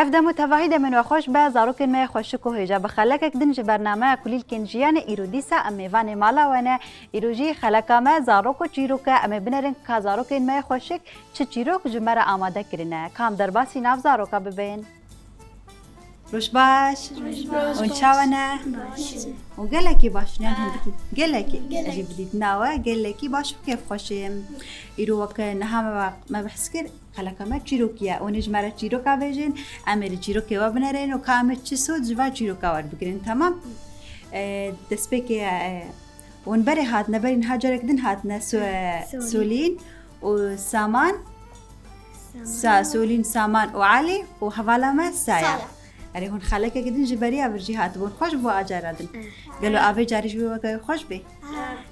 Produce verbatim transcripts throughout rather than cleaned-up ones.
Ev dem û tevahî demên we xweş be, zarokên me yê xweşik û hêja. Bi xelekek din ji bernameya Kulîlkên Jiyanê îro dîsa em mêvanê mala we ne. Îro jî xeleka me zarok û çîrok e. Em ê binerin ka zarokên me yê xweşik çi çîrok ji me re amade kirine. Ka em derbasî nav zaroka bibin. Roj baş. Roj baş. Hûn çawa ne? Baş. Hûn gelekî baş ne? Hindikî. Gelekî. Gelekî. Ez jî bi dîtina we gelekî baş û kêfxweş im. Îro weke niha me, me behs kir. Xeleka me çîrokî ye. Hûn ê ji me re çîroka bêjin, em ê li çîrokê we binerin û ka em ê çi sod ji va çîroka werbigirin, temam? E, destpêkê, e, hûn berê hatine, berî niha carek din hatine, So-, e, Solîn. Solîn û Saman. Saman. Sa-, Solîn, Saman û Elî û hevala me Saya. Saya. Erê, hûn xelekek din ji beriya vir jî hatibûn. Xweş bû a cara din. Eh. Gelo avê carî ji wê weke xweş bê? Eh.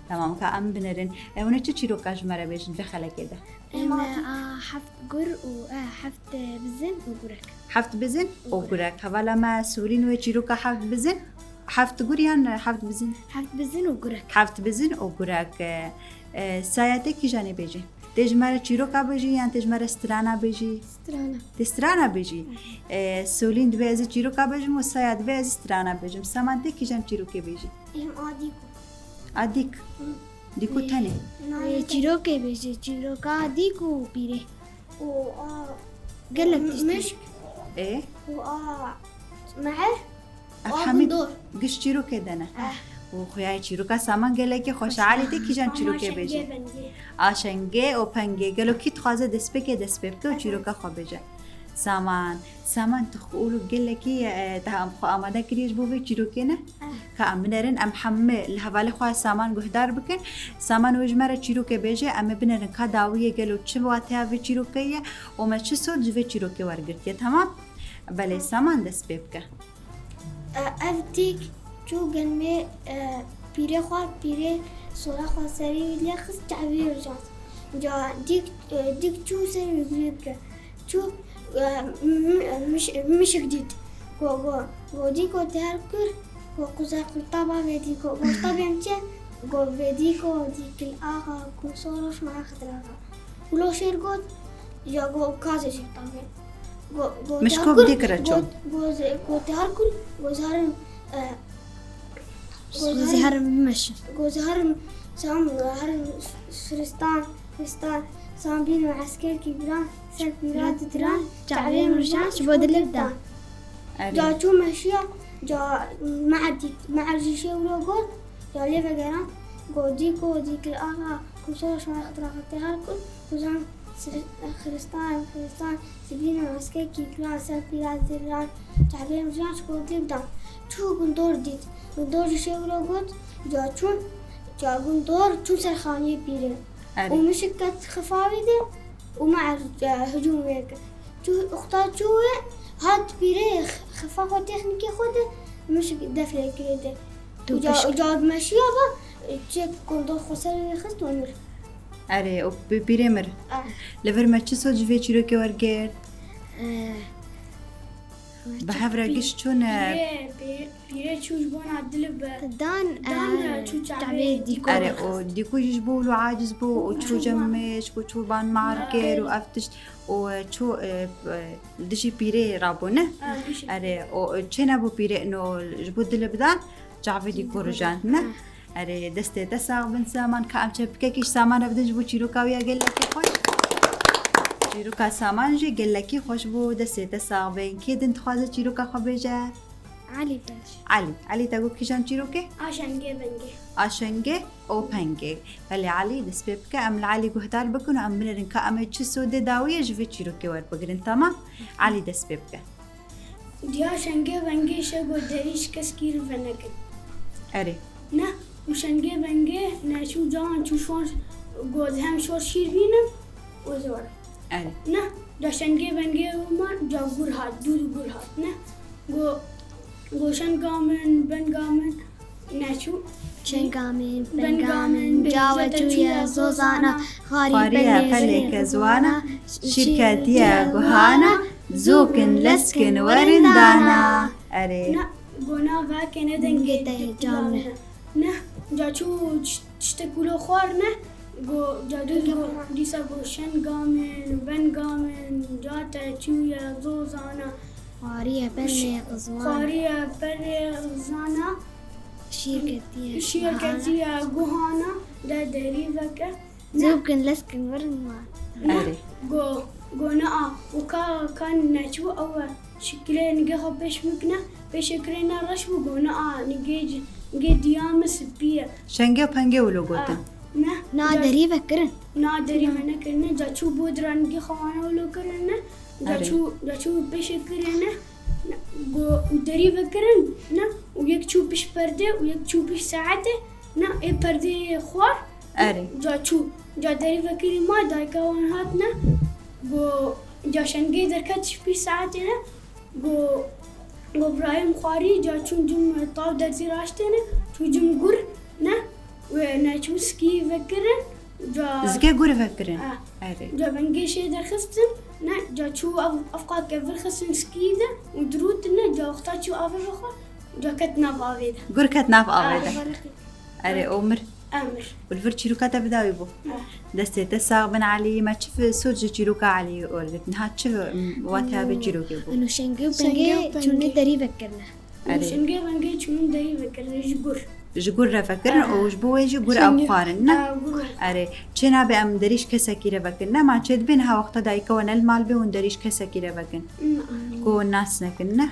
Tamam, ka em binerin. E, hûn ê çi çîroka ji me re bêjin vê xelekê de? Em, a, heft gur û, e, heft, e, bizin û gurek. Heft bizin û gurek. Hevala me Sûrîn wê çîroka heft bizin, heft gur yan heft bizin? Heft bizin û gurek. Heft bizin û gurek. E, e, Saya tê kîjan ê bêjî? Tê ji me re çîroka bêjî yan tê ji me re strana bêjî? Strana. Tê strana bêjî. Hı hı. E, Sûrîn dibê ez ê çîroka bêjim û Saya dibê ez ê strana bêjim. Saman tê kîjan çîrokê bêjî? Em a dîk. A dîk. Hı. Dîk û tenê. Ê, çîrokê bêje, çîroka dîk û pîrê. Û a gelek tiştî. Mişk. Ê? Û a meher. Ev hemî giş çîrokê de ne. Eh. Û xuya çîroka Saman gelekî xweş e. Elî tê kîjan çîrokê bêje? A şengê û pengê. Gelo kî dixwaze destpêkê dest pê bike û çîroka xwe bêje? Saman. Saman, tu xwe û gelekî, e, te xwe amade kiriye ji bo vê çîrokê ne? Ka em binerin, em hemû li hevalê xwe Saman guhdar bikin. Saman wê ji me re çîrokê bêje, em ê binerin ka dawiyê gelo çi wateya vê çîrokê ye û me çi sod ji vê çîrokê wergirtiye, temam? Belê, Saman dest pê bike. E, ev dîk çû gelmê, e, pîrê xwe, pîrê sora xwe serî lê xist çavê rijand. Ca dîk, e, dîk çû ser wî girê bike. Çû, e, mi-, mi-, miş-, mişik dît. Go, go, go dîko têr kir, go quzer qurtaba vê dîko. Go tabêm çi? Go vê dîko dîkil axa, ku soroş ma xitiraxa. Ulo şêr got, ya go kazê şêr tabê. Go, go mişko têr kir, dîk re çû. Go, go ze-, go têr kir, go zarim, e, Goz herim meşin. Goz herim, sam, herim firistan, firistan, sam bîn û eskerkî giran, ser pîra didiran, çavê mirjan ji bo dilê bidan. Erê. Ca çû meşiya, ca me'er dît, me'er jî şêwro got, ca lê vegeran, got dîko, dîkil axa, ku sor şima xitira xitê her kul, ku zan Xristan, Xristan, sibîn û eskekî giran ser pîra diran, çavê mirjan ji bo dilê bidan. Çû gundor dît. Gundor jî şêwro got, ca çûn, ca gundor çûn ser xaniyê pîrê. Erê. Û mişik ket xifa wî de û me, e, hicûm wê kir. Çû, uxta çû wê, hat pîrê x-, xifa xwe têxnîkê xwe de, mişik def lê kirê de. Û ca, û ca meşiya va, çek gundor xwe ser wê xist û mir. Erê, û pî-, pîrê mir. Ah. Li vir me çi sod ji vê çîrokê wergirt? Eh. Bi hev re giş çûne. Pîrê, pî-, pîrê çû ji bona dil bi. Dan, dan, eh, çû çavê dîko. Erê, û dîko jî ji bo wilo aciz bû û çû cem mêş, ku çû ban mar kir û ev tişt û, eh, çû, eh, eh, li dijî pîrê rabû, ne? Ah, dijî. Erê, û, eh, çê nebû pîrê, no, ji bo dil bidan, çavê dîko rijand, ne? Ah. Erê, destê te sax bin Saman, ka em çepikekî ji Saman re bidin ji bo çîroka wî ya gelekî xweş. Çîroka Saman jî gelekî xweş bû, destê te sax bin. Kê din dixwaze çîroka xwe bêje? Elî bêje. Elî. Elî te got kîjan çîrokê? A şengê bengê. A şengê û pengê. Belê Elî, dest pê bike, em li Elî guhdar bikin û em binerin ka em ê çi sodê dawiyê ji vê çîrokê werbigirin, temam? Elî, dest pê bike. Diya şengê vengê şego derî ji keskî re venekin. Erê. Ne, û şengê vengê neçû cawan çû şor, go hem şor şîr bînim û zor. Erê. Ne, da şengê vengê û man ca gur hat, dû gur hat, ne? Go, go şenga min, benga min, Neçû. Çenga min, benga min, ca we çûye zozana, xwarî pelê ke ziwana, şîr ketiye guhana, zûkin leskin werin dana. Erê. Na, gona veke ne dengê te can e. Ne, ca çû tiştek wilo xwar ne, go, ca dîsa go şenga min, benga min, ca te çûye zozana. Xwariye benê qizwana. Xwariye benê qizwana. Şîr ketiye. Şîr ketiye guhana de derî veke. Zû bikin, lez bikin, birin wan. Erê. Go, go ne a, û ka, ka neçû ew e. Şikilê nigê xwe pêş bikine, pêşê kirê ne reş bû, go ne a, nigê, nigê diya me spî ye. Şengê û pengê wilo gotin. Ne. Na derî vekirin. Na derî me nekirine, ca çû bodra nigê xwe wana wilo kirine, ca çû, ca çû pêşê kirine, go û derî vekirin, ne, û yek çû pişt perdê û yek çû pişt saetê, ne, ê perdê xwar, Erê. Ca çû, ca derî vekirî ma dayika wan hatine, go, ca şengê derket ji pî saetê ne, go, go birayê min xwarî, ca çûn cim tav derzî raştêne, çû cim gur ne, we ne çû skî vekirin, ca Zikê gur vekirin. Ah. Erê. Ca bengê şê derxistin, ne, ca çû ev, ev qake vir xistin skî de û dirûtin ne, ca wexta çû avê vexwe, ca ket nav avê de. Gur ket nav avê de. Ah. Erê, o mir. Emir. Û li vir çîroka te bi dawî bû. Destê te sax bin Elî, me çi fi-, soz ji çîroka Elî wergirt? Niha çi, m, wate be çîrokê bû? Û şengê û Şengê û pengê pengê. Çûnê derî vekirine. Erê. Şingê vengê çûnî derî vekirine ji gur. Ji gur re vekirin û ji bo wê jî gur ew xwarin, ne? Aa, gur. Erê, çê nabe em derî ji kesekî re vekin. Nema çê dibe niha wexta dayika we ne li mal be hûn derî ji kesekî re vekin. Ku nas nekin, ne?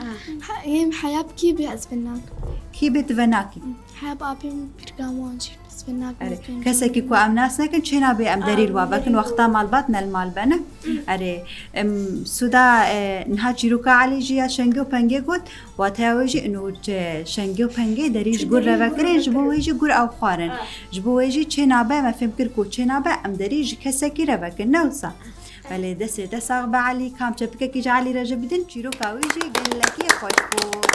Ha, em heya bi kî be ez vê nakim. Kî be tu vê nakî? Heya bi apê min pirka wan jî ez vê nakim, Erê, ez vê nakim. Kesekî ku em nas nekin, çê nabe em derî li wa vekin, wexta malbat ne li mal be, ne? Erê, em, Suda, e, niha çîroka Elî jî ya şengê û pengê got, wateya wê jî ino, e, şengê û pengê derî ji gur re vekirin, ji bo wê jî gur ew xwarin. Ji bo wê jî çê nabe, me fêm kir ku çê nabe, em derî ji kesekî re vekin, ne wisa? Belê, destê te sax be Elî, kam çepikekî ji Elî re jî bidin, çîroka wê jî gelekî xweş bû.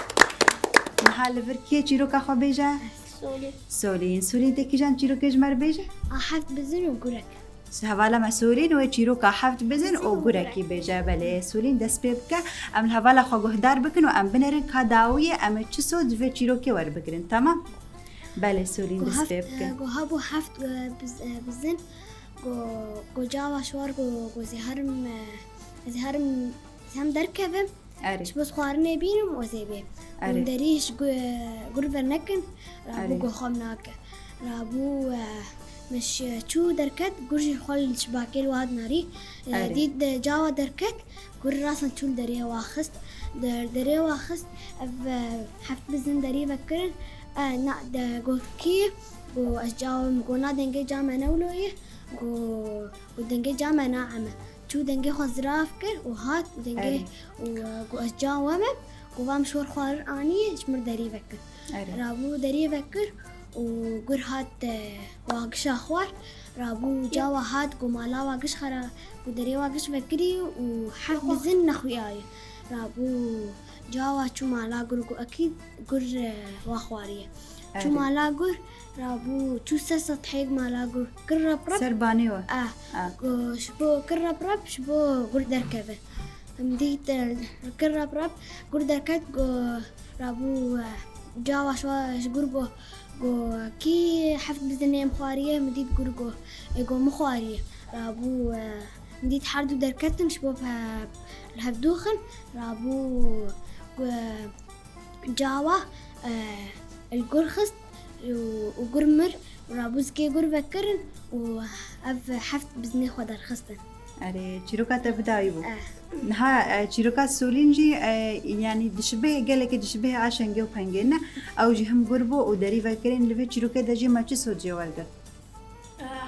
Niha li vir kê çîroka xwe bêje? Solîn. Solîn, Solîn te kîjan çîrokê ji me re bêje? A heft bizin û gurek. Hevala me Solîn wê çîroka heft bizin û gurekî bêje. Belê, Solîn dest pê bike. Em li hevala xwe guhdar bikin û em binerin ka dawiyê em ê çi soz ji vê çîrokê werbigirin. Temam? Belê, Solîn dest pê bike. Go hebû heft, e, biz-, e, bizin. Go, go cava şwar go, go zêherim, e, zêherim hem derkevim. Erê. Ji bo xwarinê bînim û ez ê bêm. Erê. Hûn derî ji gu-, gur ver nekin, rabû Erê. Go xwe nake. Rabû, eh, min ş-, çû derket, gur jî xwe li şibakê li wan narî. Eh, Erê. Dît de cawa derket, gur rasan çû li derê wa xist. De-, derê wa xist, ev, eh, heft bizin derî vekirin. Eh, na, de, go kî, go ez cawa min, go na dengê ca me ne wilo ye, go, go dengê ca me na eme. Çû dengê xwe zirav kir û hat û dengê Erê. Û, e, got, ez ca we me, got, va min şor xwarin anî, ji mir derî vekir. Erê. Rabû derî vekir û gur hat, e, wa gişa xwar. Rabû ca wa hat, got, mala wa giş xera, got, derê wa giş vekirî û heft bizin nexuyaye. Rabû ca wa çû mala gur, got, ekîd gur, e, wa xwariye. Çû Erê. Mala gur, rabû, çû ser sethê mala gur. Kir rep rep. Ser banê we. Ah, Ah. Go, ji bo kir rep rep, ji bo gur derkeve. Em dît, e, kir rep rep, gur derket, go, rabû, e, cawa şwa ji gur go, go, kî heft bizinê em xwariye, min dît gur go, e, go min xwariye. Rabû, e, min dît her du derketin, ji bo pe-, li hev dûxin, rabû, go, Cawa, e, li gur xist û, û gur mir û rabû zikê gur vekirin û ev heft biznê xwe derxistin. Erê, çîroka te bi dawî bû. Eh. Niha, e, çîroka Solîn jî, e, yanî dişibihê, gelekî dişibihê a şengê û pengê ne. Ew jî him gur bû û derî vekirin. Li vê çîrokê de jî me çi soz jê wergirt?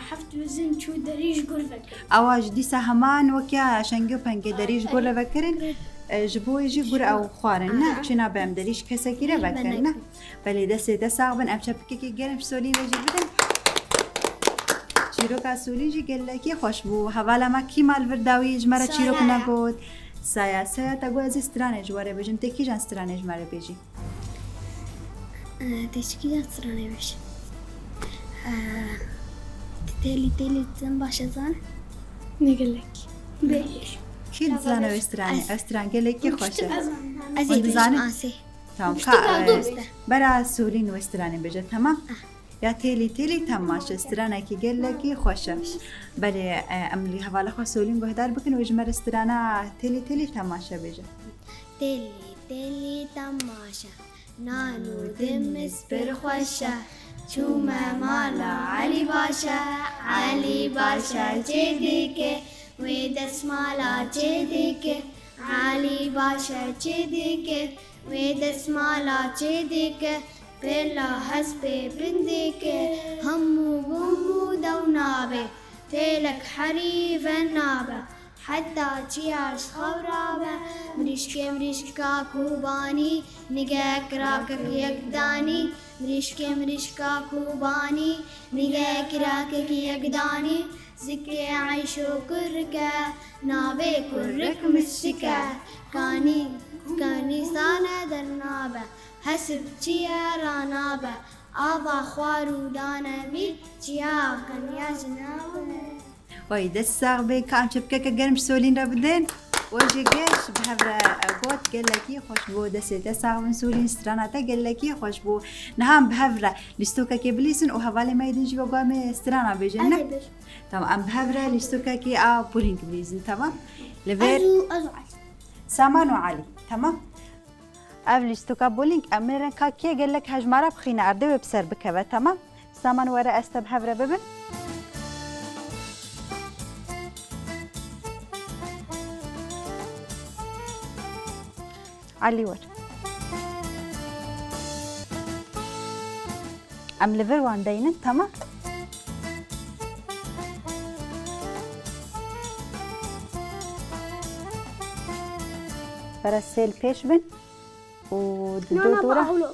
Heft bizin çû derî ji gur vekirin. Ewa jî dîsa heman wek ya şengê û pengê derî ji gur re vekirin, e, ji bo wê jî gur ew xwarin, ne? Aha. Çêna be em derî ji kesekî re vekirin, ne? Belê, destê te sax bin, em çepikekê germ ji Solîn re jî bidin. Çîroka Solîn jî gelekî xweş bû. Hevala me kî ma li vir dawî ji me re çîrok negot? Saya. Saya, te got ez ê stranê ji we re bêjim. Tê kîjan stranê ji me re bêjî? Ee, te çi kîjan stranê bêjî? Ee, têlî têlî tim baş e zan. Ne gelek. Kî dizane wê stranê? Ev stran gelekî xweş e. Ez ê bêjim. Asê. Tamam, ka, e, bera Solîn wê stranê bêje, tamam? Ah. Ya têlî têlî temaşe, stranekî gelekî xweş e. Belê, e, em li hevala xwe Solîn guhdar bikin, wê ji me re strana têlî têlî temaşe bêje. Têlî, têlî temaşe, nan û dimiz pir xweş e. Çûme mala Elî baş e, Elî baş e çê dike, wê desmala çê dike. Elî baş e çê dike, wê desmala çê dike. Pêla hespê bin dike, hemû bûm û dew nabe. Têlek herî venabe, heta çiya ji xew rabe. Mirîşkê mirîşka Kobanî, nige kirakek yekdanî. Mirîşkê mirîşka Kobanî, nige kirakek yekdanî. Zikê Eyşo kurik e, navê kurik Misik e. Kanî, kanî sane dernabe, hesip çiye ranabe. Ava xwar û danebî, çiya keniya jinabe. Oy, dest sax be, ka em çepkeke germ ji Solîn re bidin. Û jî geş bi hev re, e, got, gelekî xweş bû. Destê te sax bin Solîn, strana te gelekî xweş bû. Niha em bi hev re lîstokekê bilîzin û hevalê me yê din jî wek em ê strana bêjin, ne? Hadi bir. Tamam, em bi hev re lîstokekê a polîng bilîzin, tamam? Li vêr Ez û, ez û Elî. Saman û Elî, tamam? Ev lîstoka bolîng, em ê rên ka kê gelek hejmara bixîne erdê, wê bi ser bikeve, temam? Saman, were ez te bi hev re bibin. Elî, wer. Em li vir wan deynin, temam? Bere sê li pêş bin û di Na, do na, dora. Ba, hewlo.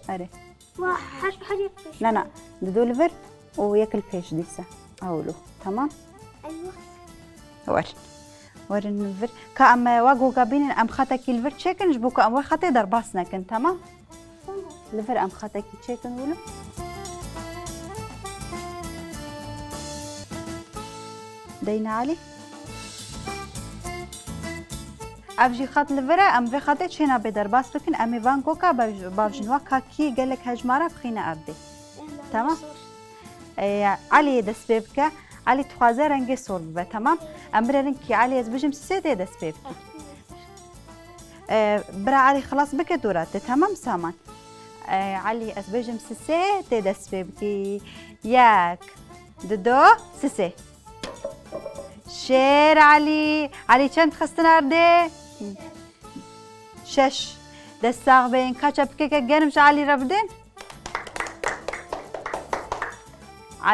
Erê. Wa, her, her yek pêş. Na, na. Di do li vir û yek li pêş dîse. Hewlo. Temam? Eywa. Wer. Werin li vir. Ka em, e, wa goga bînin, em xetekî li vir çêkin, ji bo ku em we xetê derbas nekin, temam? Li vir em xetekî çêkin wilo. Deyne Elî. Ev jî xet li vir e, em vê xetê çêna bê derbas bikin, em ê van goka bav-, bavjin wa ka kî gelek hejmara bixîne erdê. Tamam. E, Elî yê dest pê bike. Elî dixwaze rengê sor bibe, temam? Em binerin kî Elî ez bijim sisê tê dest pê bike. E, bira Elî xilas bike dora te, temam Saman? E, Elî ez bêjim sisê tê dest pê bikî. Yek, di do, sisê. Şêr Elî. Elî çend xistin erdê? Şeş. Dest sax bên. Ka çepikeke germ ji Elî re bidin.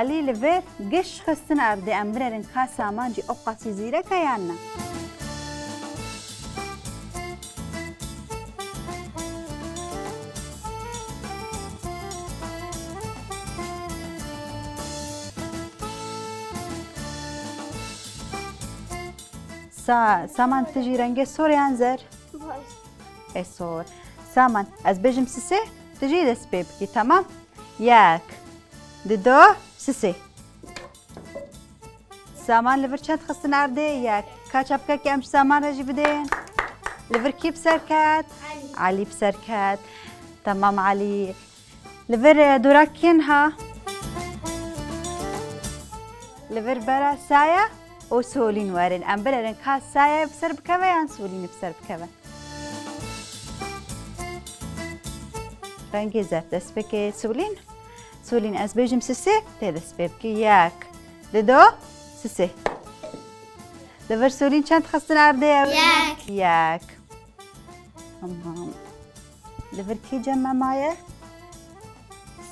Elî li vir giş xistin erdê, em binerin ka Saman jî ew qasî zîrek e yan na? Sa-, Saman, tu jî rengê sor yan zer? Vay. E sor. Saman, ez bêjim sisê, tu jî dest pê bikî, temam? Yek, di do, sisê. Saman li vir çend xistin erdê? Yek. Ka çapkekê em ji Saman re jî bidên. Li vir kî bi ser ket? Elî. Elî bi ser ket. Temam Elî. Li vir, e, dora kî niha? Li vir bera Saya û Solîn werin. Em binerin ka Saya bi ser bikeve yan Solînî bi ser bikeve. Rengê zerd dest pê ke Solîn. Solîn, ez bêjim sisê, tê dest pê bikî. Yek, di do, sisê. Li vir Solîn çend xistin erdê ew? Yek. Yek. Tamam. Li vir kî cem me maye?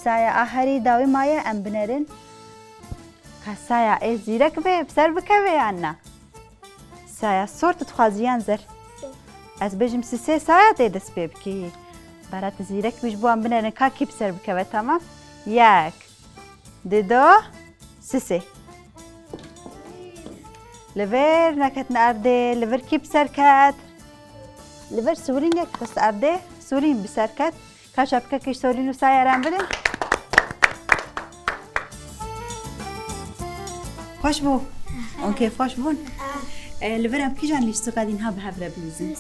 Saya a herî dawî maye, em binerin. Ka Saya ê zîrek be, bi ser bikeve yan na? Saya sor, tu dixwazî yan zer? Sor. Ez bêjim sisê, Saya tê dest pê bikî. Bera tu zîrek bî, ji bo em binerin ka kî bi ser bikeve, temam? Yek, di do, sisê. Li vir neketin erdê, li vir kî bi ser ket? Li vir Solîn yek xist erdê, Solîn bi ser ket. Ka çapkekê ji Solîn û Saya re em bidin. Xweş bû. Hûn kêfxweş bûn. E, li vir em kîjan lîstoka dî niha bi hev re bilîzin?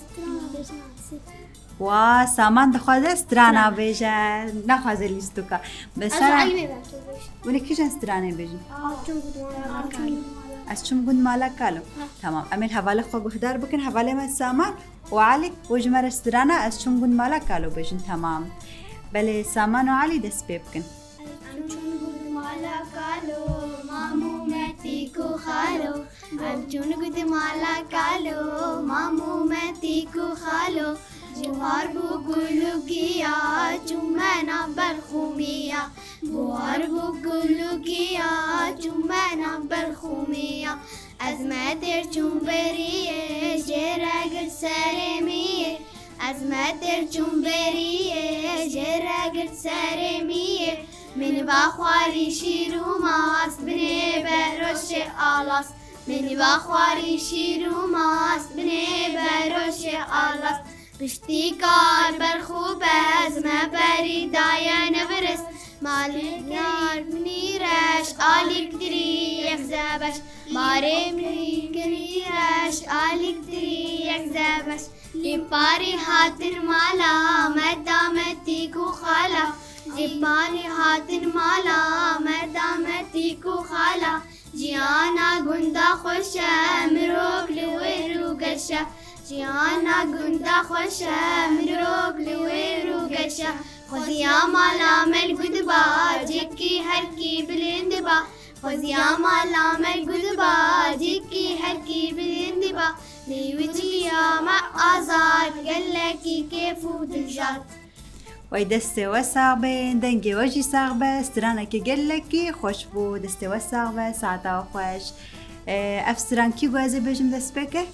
Wa, Saman dixwaze strana bêje, naxwaze lîstoka. Mesela, hûn ê kîjan stranê bêjin? Altın Gudman. Ez çûm gund mala kalo. Tamam. Em ê hevalê xwe guhdar bikin, hevalê me Saman û Elî û ji me re strana Ez çûm gund mala kalo bêjin. Tamam. Belê, Saman û Elî dest pê bikin. Em çûn gund mala kalo, mam û metîk û xalo. Em çûn gund mala kalo, mam û metîk û xalo. Buhar bû gul û giya, çûme nav berxûmiya. Buhar bû gul û giya, çûme nav berxûmiya. Ez me têr çûm beriyê, jê re girt serê miyê. Ez me têr çûm beriyê, jê re girt serê miyê. Min va xwarî şîr û mast, binê beroşê alast. Min va xwarî şîr û mast, binê beroşê alast. Piştî kar berxû bez, me berî daye nevirist. Malê nar binî reş, alîk dirî yek zebeş. Marê min kirî reş, alîk dirî yek zebeş. Lîparî hatin mala, me da metîk û xala. Lîparî hatin mala, me da metîk û xala. Jiyana gunda xweş e, mirov li wê rûgeş e. Jiyana gunda xweş e, mirov li wê rûgeş e. Xweziya mala me li gund ba, cihkî herkî bilind ba. Xweziya mala me li gund ba, cihkî herkî bilind ba. Nêwitiya me azad, gelekî kêf û dilşad. Wey destê we sax bên, dengê we jî sax be, stranekê gelekî xweş bû, destê we sax be, saeta we xweş. Ee, ev stran kî ku ez ê bêjim destpêke?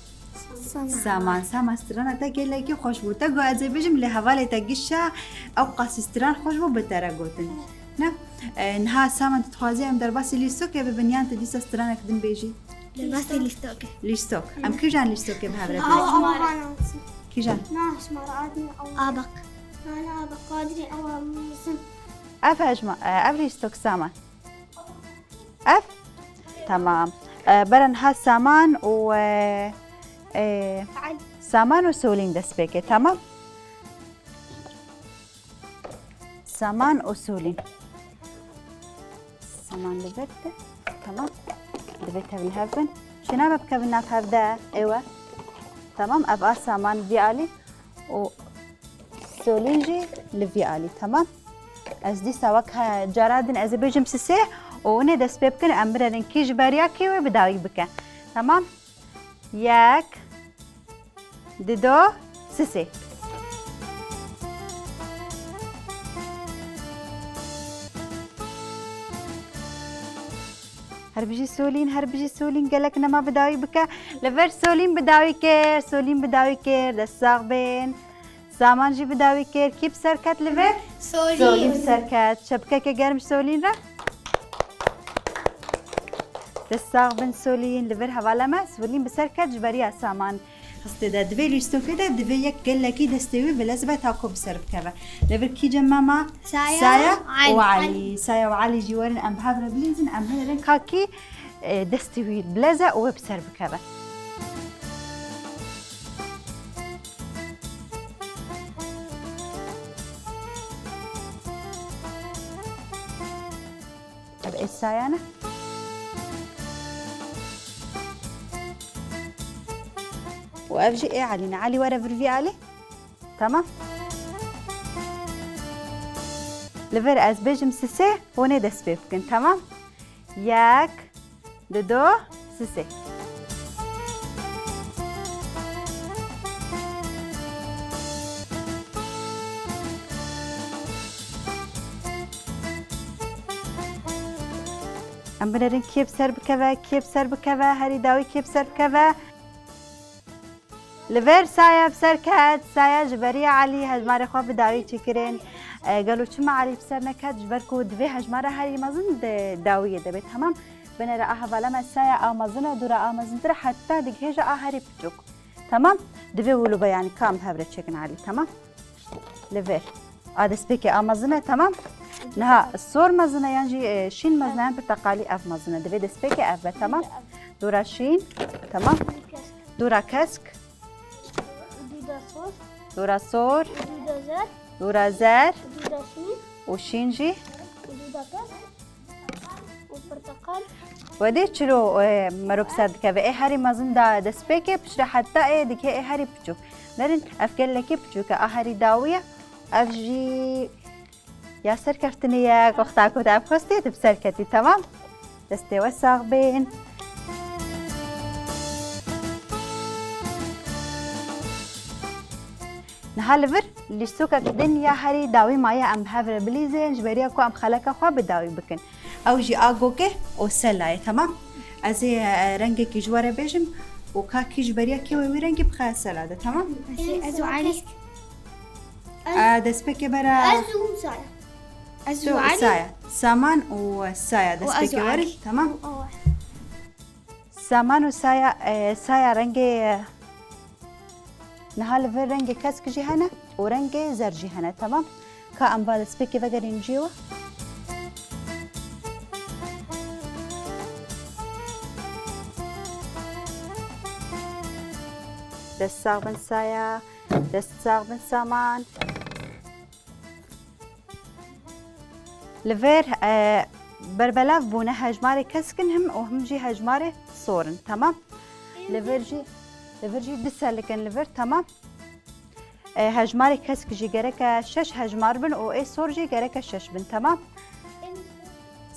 Saman. Saman, Saman strana te gelekî xweş bû. Te ku ez ê bêjim lê hevalê te gişa ew qasî stran xweş bû bi te re gotin. Ne? Ee, niha Saman tu dixwazî em derbasî lîstokê bibin yan tu dîsa stranek din bêjî? Derbasî lîstokê. Lîstok. Em kîjan lîstokê bi hev re bêjin? Kîjan? Na, şmara adin ew. Abak. Nana, baqadrî ew mizin. Ev hejma, e, ev lîstok Saman. Ev? Tamam. E, bera niha Saman û, e, e, Saman û Solîn dest pêke, tamam? Saman û Solîn. Saman li vir te. Tamam. Divê tev li hev bin. Şêna me bikevin nav hev de. Ewe. Tamam. Ev a Saman vî alî. Û Solîn jî li vî alî. Tamam. Ez dîsa wek he cara din ez ê bêjim sisê û hûn ê dest pê bikin. Em binerin kî ji beriya kî wê bi dawî bike. Tamam. Yek. Dido, sisê. Her bijî Solîn, her bijî Solîn, gelek nema bi dawî bike. Li vir Solîn bi dawî kir, Solîn bi dawî kir, dest sax bên. Saman jî bi dawî kir, kî bi ser ket li vir? Solîn. Solîn bi ser ket. Çepkeke germ Solîn re. Dest sax bin Solîn, li vir hevala me, Solîn bi ser ket ji beriya Saman. Xistê de divê lîstokê de divê yek gelekî destê wî bilez be ta ku bi ser bikeve. Li vir kî cem mama? Saya, Saya û û Elî. Elî. Saya û Elî jî werin em bi hev re bilîzin, em hinerin ka kî, e, destê wî bilez e û wê bi ser bikeve. Ev ê Saya ne? Û ev jî ê Elî ne. Elî were vir vî alî. Tamam. Li vir ez bêjim sisê, hûn ê dest pê bikin. Tamam. Yek, dido, sisê. Em binerin kê bi ser bikeve, kê bi ser bikeve, herî dawî kê bi ser bikeve. Li vir Saya bi ser ket, Saya ji beriya Elî hejmarê xwe bi dawî çêkirin. E, gelo çima Elî bi ser neket? Ji ber ku divê hejmara herî mezin di dawiyê de bê. Temam. Binêre a hevala me Saya a mezin e, dûra a mezintir e, heta digihêje a herî piçûk. Temam. Divê wilo be, yanî ka em hev re çêkin Elî. Temam. Li vir. A destpêkê a mezin e, temam. Niha sor mezin e yan jî, e, şîn mezin e, yan pirteqalî, ev mezin e. Divê destpêkê ev be, temam. Dûra şîn, temam. Dûra kesk. Dûra sor. Dûra sor. Dûra zer. Dûra zer. Dûra şîn. Û şîn jî. Dûra kesk. Portakal. Wedê çilo, e, mero bi ser dikeve. Ê herî mezin da destpêkê, piştre heta ê dike ê herî piçûk. Nerin, ev gelekî piçûk e, a herî dawî ye. Ev jî ya serkeftinê ye, wexta ku te ev xwestiye, tu bi ser ketî, temam? Destê we sax bên. Niha li vir lîstokek din ya herî dawî maye, em bi hev re bilîzin, ji beriya ku em xeleka xwe bi dawî bikin. Ew jî a gokê û sela ye, temam? Ez ê, e, rengekî ji we re bêjim û ka kî ji beriya kê wê wî rengî bixe sela de, temam? Ez û Elî. E, destpêkê bera. Ez û Saya. Ez û Saya. Saman û Saya, destpêkê werin, temam? Saman û Saya, e, Saya rengê, e, niha li vir rengê kesk jî hene û rengê zer jî hene, temam? Ka em va destpêkê vegerîn ciyê we. Dest sax bin Saya, dest sax bin Saman. Li vir, e, berbelav bûne, hejmarê kesk in him û him jî hejmarê sor in, temam? Li vir jî, li vir jî du selik in li vir, temam? E, hejmarê kesk jî gereke şeş hejmar bin û ê sor jî gereke şeş bin, temam?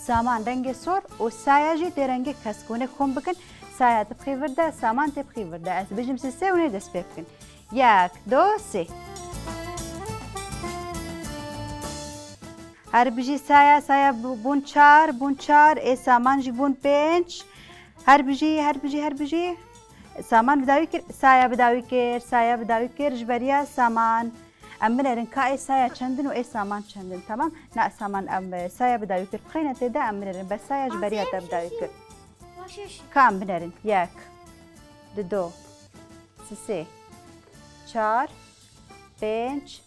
Saman rengê sor û Saya jî tê rengê kesk. Hûn ê kom bikin, Saya tê bixî vir de, Saman tê bixî vir de. Ez bêjim sê sê, hûn ê dest pê bikin. Yek, du, sê. Her bijî Saya, Saya bû-, bûn çar, bûn çar, ê Saman jî bûn pênc. Her bijî, her bijî, her bijî. Saman bi dawî kir, Saya bi dawî kir, Saya bi dawî kir, ji beriya Saman. Em binêrin ka ê Saya çend in û ê Saman çend in, temam? Na, Saman, em, Saya bi dawî kir, bixeyne tê de, em binêrin, bes Saya ji beriya te bi dawî kir. Ka em binêrin, yek, du, du, sê, çar, pênc,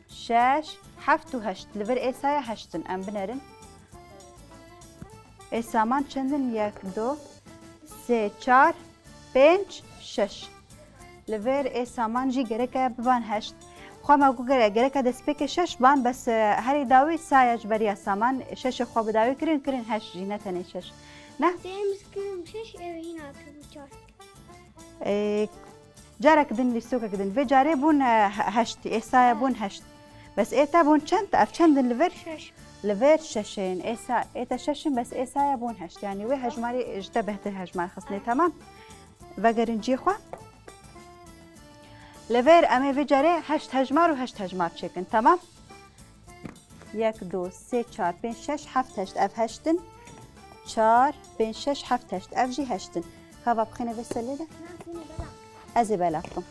şeş, heft û heşt. Li vir ê Saya heşt in. Em binêrin. Ê Saman çend in? Yek, du, sê, çar, pênc, şeş. Li vir ê Saman jî gereke biban heşt. Xwe me got gere-, gereke destpêkê şeş ban, bes, e, herî dawî Saya ji beriya Saman şeşê xwe bi dawî kirin, kirin heşt jî, ne tenê şeş. Ne? Dê em kirin şeş, ew hîna kirin çar. Ê, carek din, lîstokek din. Vê carê bûn, e, he-, heşt, ê Saya bûn heşt. Bes ê te bûn çend? Ev çend in li vir? Şeş. Li vir şeş in. Ê Sa-, ê te şeş in, bes ê Saya bûn heşt. Yanî wê hejmarî ji te bêhtir hejmar xistine, temam? Vegerin cihê xwe. Li vir em ê vê carê heşt hejmar û heşt hejmar çêkin, temam? Yek, du, sê, çar, pênc, şeş, heft, heşt. Ev heşt in. Çar, pênc, şeş, heft, heşt. Ev jî heşt in. Ka va bixîne vê selê de. Ez ê belav bikim.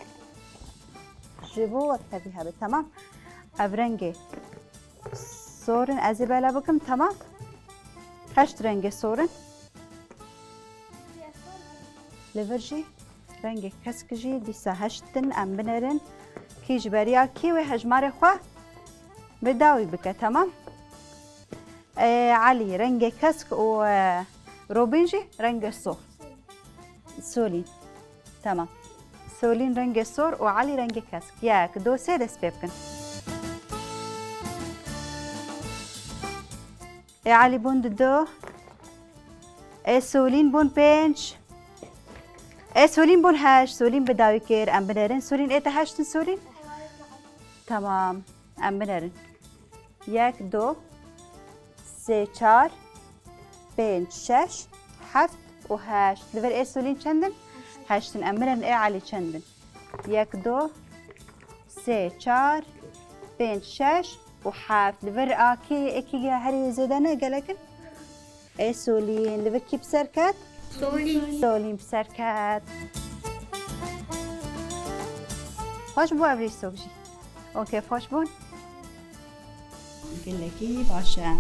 Ji bo wek tevî hebe, temam? Ev rengê sor in, ez ê belav bikim, temam? Heşt rengê sor in. Li vir jî rengê kesk jî dîsa heşt in, em binêrin. Kî ji beriya kî wê hejmarê xwe bi dawî bike, temam? Ê, Elî, rengê kesk û, e, Robîn jî rengê sor. Solîn. Tamam. Solîn rengê sor û Elî rengê kesk. Yek, du, sê, dest pê bikin. Ê Elî bûn du. Ê Solîn bûn pênc. Ê Solîn bûn heşt. Solîn bi dawî kir. Em binêrin. Solîn, ê te heşt in Solîn? Tamam. Em binêrin. Yek, du, sê, çar, pênc, şeş, heft û heşt. Li vir ê Solîn çend in? Heşt in. Em binêrin ê Elî çend in? Yek, du, sê, çar, pênc, şeş û heft. Li vir a kê, ê kî ge-, herî zêde ne, gelek in? Ê Solîn, li vir kî bi ser ket? Solîn. Solîn bi ser ket. Xweş bû ev lîstok jî. Û kêfxweş bûn? Gelekî baş e.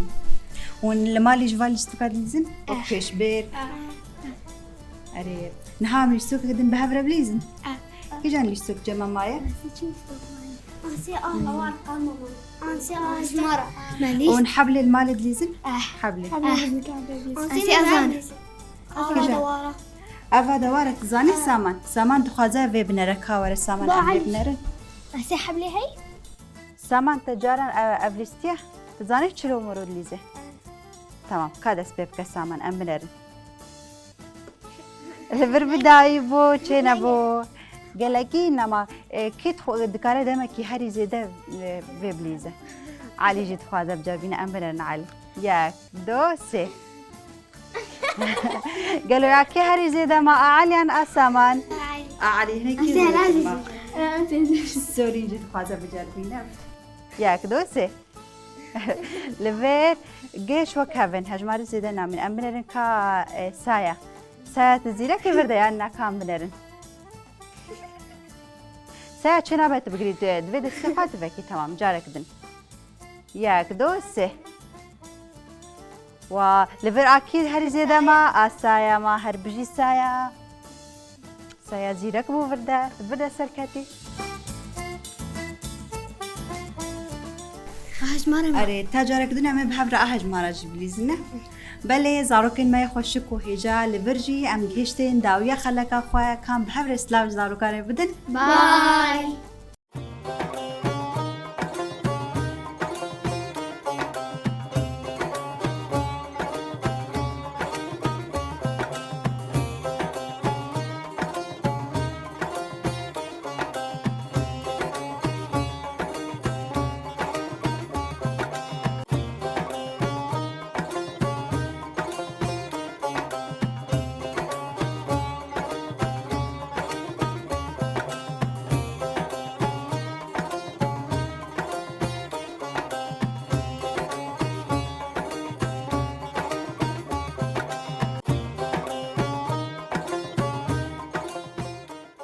Hûn li malê ji van lîstoka dilîzin? Eh. Wek pêşbêr. Eh. Erê, niha em lîstokeke din bi hev re bilîzin? Eh. Kîjan lîstok cema maye? Ansê a. Hawar kalmama. Ansê a. Jimara. Hûn heblê li malê dilîzin? Eh. Heblê. Heblê. Ansê azan. Ava dewara. Ava dewara, tu zanî Saman? Saman dixwaze vê binere, ka were Saman ev vê binere. Ansê heblê hey? Saman, te caran ev, ev lîstiye? Tu zanî çilo miro dilîze? Tamam, ka dest pê bike Saman, em binerin. Li vir bi dayî bû, çênebû. Gelekî nema, e, kê dixwe-, dikare demekî herî zêde, e, vê bilîze. Elî jî dixwaze biceribîne, em binerin Elî. Yek, du, sê. Gelo ya kê herî zêde ma, a Elî yan a Saman? A Elî, hinekî zêde ma. Sorîn jî dixwaze biceribîne. Yek, du, sê. Li vir giş wek hev in, hejmarî zêde namîn. Em binerin ka, e, Saya. Saya, tu zîrekê vir de yan na, ka em binerin? Saya, çi nabe tu bigirî, tu divê destê xwe tu vekî, temam, carek din. Yek, du, sê. Wa, li vir a kî herî zêde ma, a Saya ma, her bijî Saya. Saya zîrek bû vir de, vir de serketî. A hejmara me. Erê, te carek din em ê bi hev re a hejmara jî bilîzine. Belê, zarokên me yê xweşik û hêja, li vir jî em gihiştin dawiya xeleka xwe, ka em bi hev re silav ji zarokan re bidin. Bye.